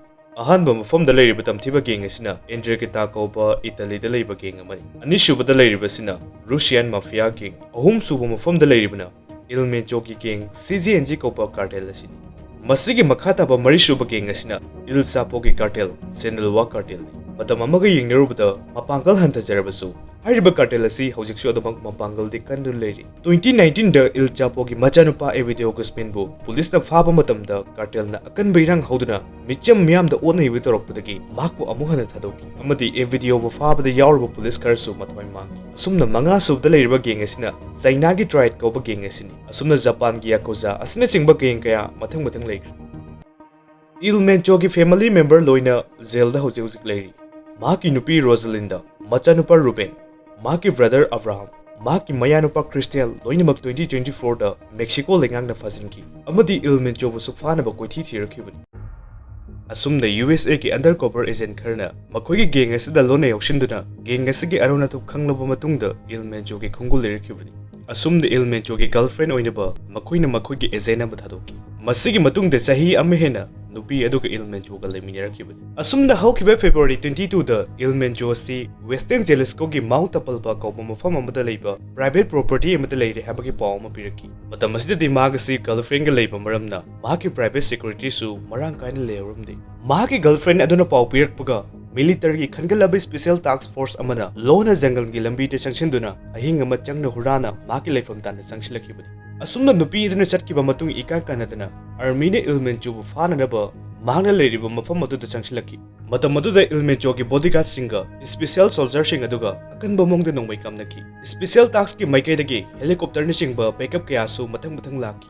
ꯑꯍꯥꯟꯕ ꯃꯐꯝꯗ ꯂꯩꯔꯤꯕ ꯇꯝꯊꯤꯕ gang ꯑꯁꯤꯅ Ndrangheta ꯀꯧꯕ ꯏꯇꯥꯂꯤꯗ ꯂꯩꯕ gang ꯑꯃꯅꯤ꯫ ꯑꯅꯤꯁꯨꯕꯗ ꯂꯩꯔꯤꯕꯁꯤꯅ Russian mafia gang꯫ ꯑꯍꯨꯝꯁꯨꯕ ꯃꯐꯝꯗ ꯂꯩꯔꯤꯕꯅ Il Mencio ꯒꯤ gang C G N G ꯀꯧꯕ cartel ꯑꯁꯤꯅꯤ꯫ ꯃꯁꯤꯒꯤ ꯃꯈꯥ ꯇꯥꯕ ꯃꯔꯤꯁꯨꯕ gang ꯑꯁꯤꯅ Il Chapo ꯒꯤ cartel, Sinaloa cartel ꯅꯤ꯫ ꯃꯇꯝ ꯑꯃꯒ ꯌꯦꯡꯅꯔꯨꯕꯗ ꯃꯄꯥꯡꯒꯜ ꯍꯟꯊꯖꯔꯕꯁꯨ, ꯍꯥꯏꯔꯤꯕ cartel ꯑꯁꯤ ꯍꯧꯖꯤꯛꯁꯨ ꯑꯗꯨꯃꯛ ꯃꯄꯥꯡꯒꯜꯗꯤ ꯀꯟꯗꯨꯅ ꯂꯩꯔꯤ꯫ Twenty nineteen ꯗ Il Chapo ꯒꯤ ꯃꯆꯥꯅꯨꯄꯥ Ovidio Guzmán ꯕꯨ ꯄꯨꯂꯤꯁꯅ ꯐꯥꯕ ꯃꯇꯝꯗ cartel ꯅ ꯑꯀꯟꯕ ꯏꯔꯥꯡ ꯍꯧꯗꯨꯅ ꯃꯤꯆꯝ ꯃꯤꯌꯥꯝꯗ ꯑꯣꯠꯅꯩꯕ ꯇꯧꯔꯛꯄꯗꯒꯤ ꯃꯍꯥꯛꯄꯨ ꯑꯃꯨꯛ ꯍꯟꯅ ꯊꯥꯗꯣꯛꯈꯤ ꯑꯃꯗꯤ Ovidio ꯕꯨ ꯐꯥꯕꯗ ꯌꯥꯎꯔꯨꯕ ꯄꯨꯂꯤꯁ ꯈꯔꯁꯨ ꯃꯊ꯭ꯋꯥꯏ ꯃꯥꯡꯈꯤ꯫ ꯑꯁꯨꯝꯅ ꯃꯉꯥ ꯁꯨꯕꯗ ꯂꯩꯔꯤꯕ gang ꯑꯁꯤꯅ China ꯒꯤ Triad ꯀꯧꯕ gang ꯑꯁꯤꯅꯤ꯫ ꯑꯁꯨꯝꯅ ꯖꯄꯥꯟꯒꯤ Yakuza ꯑꯁꯤꯅꯆꯤꯡꯕ gang ꯀꯌꯥ ꯃꯊꯪ ꯃꯊꯪ ꯂꯩꯈ꯭ꯔꯦ꯫ Il Mencio ꯒꯤ family member ꯂꯣꯏꯅ jail ꯗ ꯍꯧꯖꯤꯛ ꯍꯧꯖꯤꯛ ꯂꯩꯔꯤ꯫ ꯃꯍꯥꯛꯀꯤ ꯅꯨꯄꯤ Rosalinda, ꯃꯆꯥꯅꯨꯄꯥ Ruben, ꯃꯍꯥꯛꯀꯤ brother Abraham, ꯃꯍꯥꯛꯀꯤ ꯃꯌꯥꯅꯨꯄꯥ Christian ꯂꯣꯏꯅꯃꯛ twenty twenty four ꯗ Mexico ꯂꯩꯉꯥꯛꯅ ꯐꯥꯖꯤꯟꯈꯤ ꯑꯃꯗꯤ Il Mencio ꯕꯨꯁꯨ ꯐꯥꯅꯕ ꯀꯣꯏꯊꯤ ꯊꯤꯔꯛꯈꯤꯕꯅꯤ꯫ ꯑꯁꯨꯝꯅ U S A ꯒꯤ undercover agent ꯈꯔꯅ ꯃꯈꯣꯏꯒꯤ gang ꯑꯁꯤꯗ ꯂꯣꯟꯅ ꯌꯥꯎꯁꯤꯟꯗꯨꯅ gang ꯑꯁꯤꯒꯤ ꯑꯔꯣꯟ ꯑꯊꯨꯞ ꯈꯪꯂꯕ ꯃꯇꯨꯡꯗ Il Mencio ꯒꯤ ꯈꯣꯡꯒꯨꯜ ꯂꯩꯔꯛꯈꯤꯕꯅꯤ꯫ ꯑꯁꯨꯝꯅ Il Mencio ꯒꯤ girlfriend ꯑꯣꯏꯅꯕ ꯃꯈꯣꯏꯅ ꯃꯈꯣꯏꯒꯤ agent ꯑꯃ ꯊꯥꯗꯣꯛꯈꯤ꯫ ꯃꯁꯤꯒꯤ ꯃꯇꯨꯡꯗ ꯆꯍꯤ ꯑꯃ ꯍꯦꯟꯅ ꯅꯨꯄꯤ ꯑꯗꯨꯒ Il Mencio ꯒ ꯂꯩꯃꯤꯟꯅꯔꯛꯈꯤꯕꯅꯤ꯫ ꯑꯁꯨꯝꯅ ꯍꯧꯈꯤꯕ February twenty two ꯗ Il Mencio ꯑꯁꯤ Western Jalisco ꯒꯤ Mount Tapalpa ꯀꯧꯕ ꯃꯐꯝ ꯑꯃꯗ ꯂꯩꯕ private property ꯑꯃꯗ ꯂꯩꯔꯦ ꯍꯥꯏꯕꯒꯤ ꯄꯥꯎ ꯑꯃ ꯄꯤꯔꯛꯈꯤ꯫ ꯃꯇꯝ ꯑꯁꯤꯗꯗꯤ ꯃꯍꯥꯛ ꯑꯁꯤ girlfriend ꯒ ꯂꯩꯕ ꯃꯔꯝꯅ ꯃꯍꯥꯛꯀꯤ private security ꯁꯨ ꯃꯔꯥꯡ ꯀꯥꯏꯅ ꯂꯩꯍꯧꯔꯝꯗꯦ꯫ ꯃꯍꯥꯛꯀꯤ girlfriend ꯑꯗꯨꯅ ꯄꯥꯎ ꯄꯤꯔꯛꯄꯒ military ꯒꯤ ꯈꯟꯒꯠꯂꯕ special task force ꯑꯃꯅ ꯂꯣꯟꯅ ꯖꯪꯒꯜꯒꯤ ꯂꯝꯕꯤꯗ ꯆꯪꯁꯤꯟꯗꯨꯅ ꯑꯍꯤꯡ ꯑꯃ ꯆꯪꯅ ꯍꯨꯔꯥꯟꯅ ꯃꯍꯥꯛꯀꯤ ꯂꯩꯐꯝ ꯇꯥꯟꯅ ꯆꯪꯁꯤꯜꯂꯛꯈꯤꯕꯅꯤ꯫ ꯑꯁꯨꯝꯅ ꯅꯨꯄꯤ ꯑꯗꯨꯅ ꯆꯠꯈꯤꯕ ꯃꯇꯨꯡ ꯏꯀꯥꯟ ꯀꯥꯟꯅꯗꯅ army ꯅ Il Mencio ꯕꯨ ꯐꯥꯅꯅꯕ ꯃꯍꯥꯛꯅ ꯂꯩꯔꯤꯕ ꯃꯐꯝ ꯑꯗꯨꯗ ꯆꯪꯁꯤꯜꯂꯛꯈꯤ꯫ ꯃꯇꯝ ꯑꯗꯨꯗ Il Mencio ꯒꯤ bodyguard ꯁꯤꯡꯒ special soldier ꯁꯤꯡ ꯑꯗꯨꯒ ꯑꯀꯟꯕ ꯃꯑꯣꯡꯗ ꯅꯣꯡꯃꯩ ꯀꯥꯞꯅꯈꯤ꯫ Special task ꯀꯤ ꯃꯥꯏꯀꯩꯗꯒꯤ helicopter ꯅꯆꯤꯡꯕ backup ꯀꯌꯥꯁꯨ ꯃꯊꯪ ꯃꯊꯪ ꯂꯥꯛꯈꯤ꯫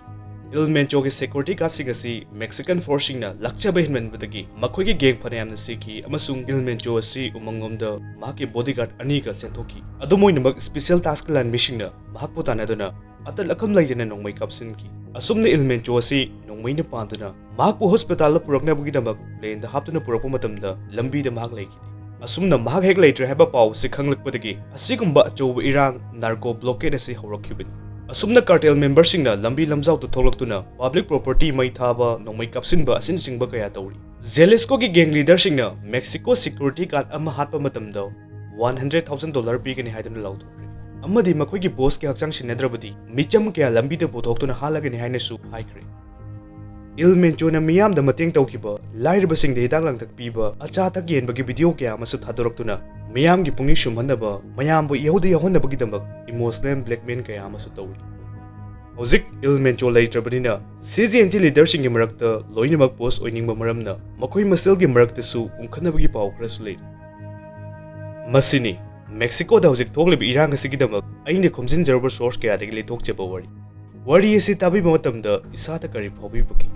Il Mencio ꯒꯤ security guard ꯁꯤꯡ ꯑꯁꯤ Mexican force ꯁꯤꯡꯅ ꯂꯥꯛꯆꯕ ꯍꯦꯟꯃꯟꯕꯗꯒꯤ ꯃꯈꯣꯏꯒꯤ gang ꯐꯅꯌꯥꯝꯅ ꯁꯤꯈꯤ ꯑꯃꯁꯨꯡ Il Mencio ꯑꯁꯤ ꯎꯃꯪꯂꯣꯝꯗ ꯃꯍꯥꯛꯀꯤ bodyguard ꯑꯅꯤꯒ ꯆꯦꯟꯊꯣꯛꯈꯤ꯫ ꯑꯗꯨꯝ ꯑꯣꯏꯅꯃꯛ special task ꯀꯤ ꯂꯥꯟꯃꯤꯁꯤꯡꯅ ꯃꯍꯥꯛꯄꯨ ꯇꯥꯟꯅꯗꯨꯅ ꯑꯇꯜ ꯑꯀꯝ ꯂꯩꯇꯅ ꯅꯣꯡꯃꯩ ꯀꯥꯞꯁꯤꯟꯈꯤ꯫ ꯑꯁꯨꯝꯅ Il Mencio ꯑꯁꯤ ꯅꯣꯡꯃꯩꯅ ꯄꯥꯟꯗꯨꯅ ꯃꯍꯥꯛꯄꯨ hospital ꯗ ꯄꯨꯔꯛꯅꯕꯒꯤꯗꯃꯛ plane ꯗ ꯍꯥꯞꯇꯨꯅ ꯄꯨꯔꯛꯄ ꯃꯇꯝꯗ ꯂꯝꯕꯤꯗ ꯃꯍꯥꯛ ꯂꯩꯈꯤꯗꯦ꯫ ꯑꯁꯨꯝꯅ ꯃꯍꯥꯛ ꯍꯦꯛ ꯂꯩꯇ꯭ꯔꯦ ꯍꯥꯏꯕ ꯄꯥꯎ ꯑꯁꯤ ꯈꯪꯂꯛꯄꯗꯒꯤ ꯑꯁꯤꯒꯨꯝꯕ ꯑꯆꯧꯕ ꯏꯔꯥꯡ narco blockade ꯑꯁꯤ ꯍꯧꯔꯛꯈꯤꯕꯅꯤ꯫ ꯑꯁꯨꯝꯅ cartel memberꯁꯤꯡꯅ ꯂꯝꯕꯤ ꯂꯝꯖꯥꯎꯗ ꯊꯣꯛꯂꯛꯇꯨꯅ public property ꯃꯩ ꯊꯥꯕ, ꯅꯣꯡꯃꯩ ꯀꯥꯞꯁꯤꯟꯕ ꯑꯁꯤꯅꯆꯤꯡꯕ ꯀꯌꯥ ꯇꯧꯔꯤ꯫ Jaliscoꯒꯤ gang leaderꯁꯤꯡꯅ Mexico security guard ꯑꯃ ꯍꯥꯠꯄ ꯃꯇꯝꯗ one hundred thousand dollar ꯄꯤꯒꯅꯤ ꯍꯥꯏꯗꯨꯅ ꯂꯥꯎꯊꯣꯛꯈ꯭ꯔꯦ꯫ ꯑꯃꯗꯤ ꯃꯈꯣꯏꯒꯤ bossꯀꯤ ꯍꯛꯆꯥꯡ ꯁꯤꯟꯅꯗ꯭ꯔꯕꯗꯤ ꯃꯤꯆꯝ ꯀꯌꯥ ꯂꯝꯕꯤꯗ ꯄꯨꯊꯣꯛꯇꯨꯅ ꯍꯥꯠꯂꯒꯅꯤ ꯍꯥꯏꯅꯁꯨ ꯍꯥꯏꯈ꯭ꯔꯦ꯫ Il Menchoꯅ ꯃꯤꯌꯥꯝꯗ ꯃꯇꯦꯡ ꯇꯧꯈꯤꯕ, ꯂꯥꯏꯔꯕꯁꯤꯡꯗ ꯍꯤꯗꯥꯛ ꯂꯥꯡꯊꯛ ꯄꯤꯕ, ꯑꯆꯥ ꯑꯊꯛ ꯌꯦꯟꯕꯒꯤ video ꯀꯌꯥ ꯑꯃꯁꯨ ꯊꯥꯗꯣꯔꯛꯇꯨꯅ ꯃꯤꯌꯥꯝꯒꯤ ꯄꯨꯛꯅꯤꯡ ꯁꯨꯝꯍꯟꯅꯕ, ꯃꯌꯥꯝꯕꯨ ꯏꯍꯧꯗ ꯌꯥꯎꯍꯟꯅꯕꯒꯤꯗꯃꯛ emotional blackmail ꯀꯌꯥ ꯑꯃꯁꯨ ꯇꯧꯔꯤ꯫ ꯍꯧꯖꯤꯛ Il Mencho ꯂꯩꯇ꯭ꯔꯕꯅꯤꯅ CGNG leaderꯁꯤꯡꯒꯤ ꯃꯔꯛꯇ ꯂꯣꯏꯅꯃꯛ boss ꯑꯣꯏꯅꯤꯡꯕ ꯃꯔꯝꯅ ꯃꯈꯣꯏ ꯃꯁꯦꯜꯒꯤ ꯃꯔꯛꯇꯁꯨ ꯎꯪꯈꯠꯅꯕꯒꯤ ꯄꯥꯎ ꯈꯔꯁꯨ ꯂꯩꯔꯤ꯫ ꯃꯁꯤꯅꯤ Mexicoꯗ ꯍꯧꯖꯤꯛ ꯊꯣꯛꯂꯤꯕ ꯏꯔꯥꯡ ꯑꯁꯤꯒꯤꯗꯃꯛ ꯑꯩꯅ ꯈꯣꯝꯖꯤꯟꯖꯔꯨꯕ source ꯀꯌꯥꯗꯒꯤ ꯂꯩꯊꯣꯛꯆꯕ ꯋꯥꯔꯤ꯫ ꯋꯥꯔꯤ ꯑꯁꯤ ꯇꯥꯕꯤꯕ ꯃꯇꯝꯗ ꯏꯁꯥꯗ ꯀꯔꯤ ꯐꯥꯎꯕꯤꯕꯒꯦ?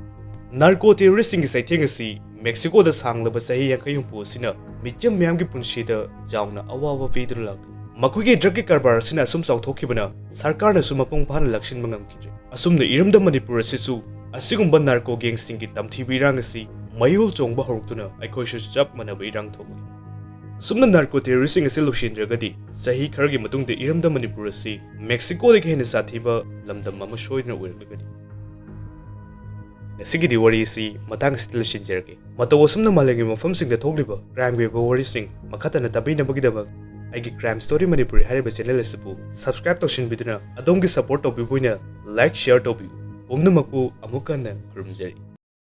Narco terroristꯁꯤꯡꯒꯤ ꯆꯩꯊꯦꯡ ꯑꯁꯤ Mexicoꯗ ꯁꯥꯡꯂꯕ ꯆꯍꯤ ꯌꯥꯡꯈꯩ ꯍꯨꯝꯐꯨ ꯑꯁꯤꯅ ꯃꯤꯆꯝ ꯃꯤꯌꯥꯝꯒꯤ ꯄꯨꯟꯁꯤꯗ ꯆꯥꯎꯅ ꯑꯋꯥꯕ ꯄꯤꯗꯨꯅ ꯂꯥꯛꯂꯤ꯫ ꯃꯈꯣꯏꯒꯤ drugꯀꯤ ꯀꯔꯕꯥꯔ ꯑꯁꯤꯅ ꯑꯁꯨꯝ ꯆꯥꯎꯊꯣꯛꯈꯤꯕꯅ ꯁꯔꯀꯥꯔꯅꯁꯨ ꯃꯄꯨꯡ ꯐꯥꯅ ꯂꯥꯛꯁꯤꯟꯕ ꯉꯝꯈꯤꯗ꯭ꯔꯦ꯫ ꯑꯁꯨꯝꯅ ꯏꯔꯝꯗꯝ ꯃꯅꯤꯄꯨꯔ ꯑꯁꯤꯁꯨ ꯑꯁꯤꯒꯨꯝꯕ narco gangꯁꯤꯡꯒꯤ ꯇꯝꯊꯤꯕ ꯏꯔꯥꯡ ꯑꯁꯤ ꯃꯌꯣꯜ ꯆꯣꯡꯕ ꯍꯧꯔꯛꯇꯨꯅ ꯑꯩꯈꯣꯏꯁꯨ ꯆꯞ ꯃꯥꯟꯅꯕ ꯏꯔꯥꯡ ꯊꯣꯛꯂꯤ꯫ ꯑꯁꯨꯝꯅ narco terroristꯁꯤꯡ ꯑꯁꯤ ꯂꯣꯏꯁꯤꯟꯗ꯭ꯔꯒꯗꯤ ꯆꯍꯤ ꯈꯔꯒꯤ ꯃꯇꯨꯡꯗ ꯏꯔꯝꯗꯝ ꯃꯅꯤꯄꯨꯔ ꯑꯁꯤ Mexicoꯗꯒꯤ ꯍꯦꯟꯅ ꯁꯥꯊꯤꯕ ꯂꯝꯗꯝ ꯑꯃ ꯁꯣꯏꯗꯅ ꯑꯣꯏꯔꯛꯂꯒꯅꯤ꯫ ꯉꯁꯤꯒꯤꯗꯤ ꯋꯥꯔꯤ ꯑꯁꯤ ꯃꯇꯥꯡ ꯑꯁꯤꯗ ꯂꯣꯏꯁꯤꯟꯖꯔꯒꯦ꯫ ꯃꯇꯧ ꯑꯁꯨꯝꯅ ꯃꯥꯂꯦꯝꯒꯤ ꯃꯐꯝꯁꯤꯡꯗ ꯊꯣꯛꯂꯤꯕ crimeꯒꯤ ꯑꯣꯏꯕ ꯋꯥꯔꯤꯁꯤꯡ ꯃꯈꯥ ꯇꯥꯅ ꯇꯥꯕꯤꯅꯕꯒꯤꯗꯃꯛ ꯑꯩꯒꯤ Crime Story ꯃꯅꯤꯄꯨꯔꯤ ꯍꯥꯏꯔꯤꯕ channel ꯑꯁꯤꯕꯨ subscribe ꯇꯧꯁꯤꯟꯕꯤꯗꯨꯅ ꯑꯗꯣꯝꯒꯤ support ꯇꯧꯕꯤꯕ ꯑꯣꯏꯅ like, share ꯇꯧꯕꯤꯌꯨ꯫ ꯄꯨꯝꯅꯃꯛꯄꯨ ꯑꯃꯨꯛ ꯍꯟꯅ ꯈꯨꯔꯨꯝꯖꯔꯤ꯫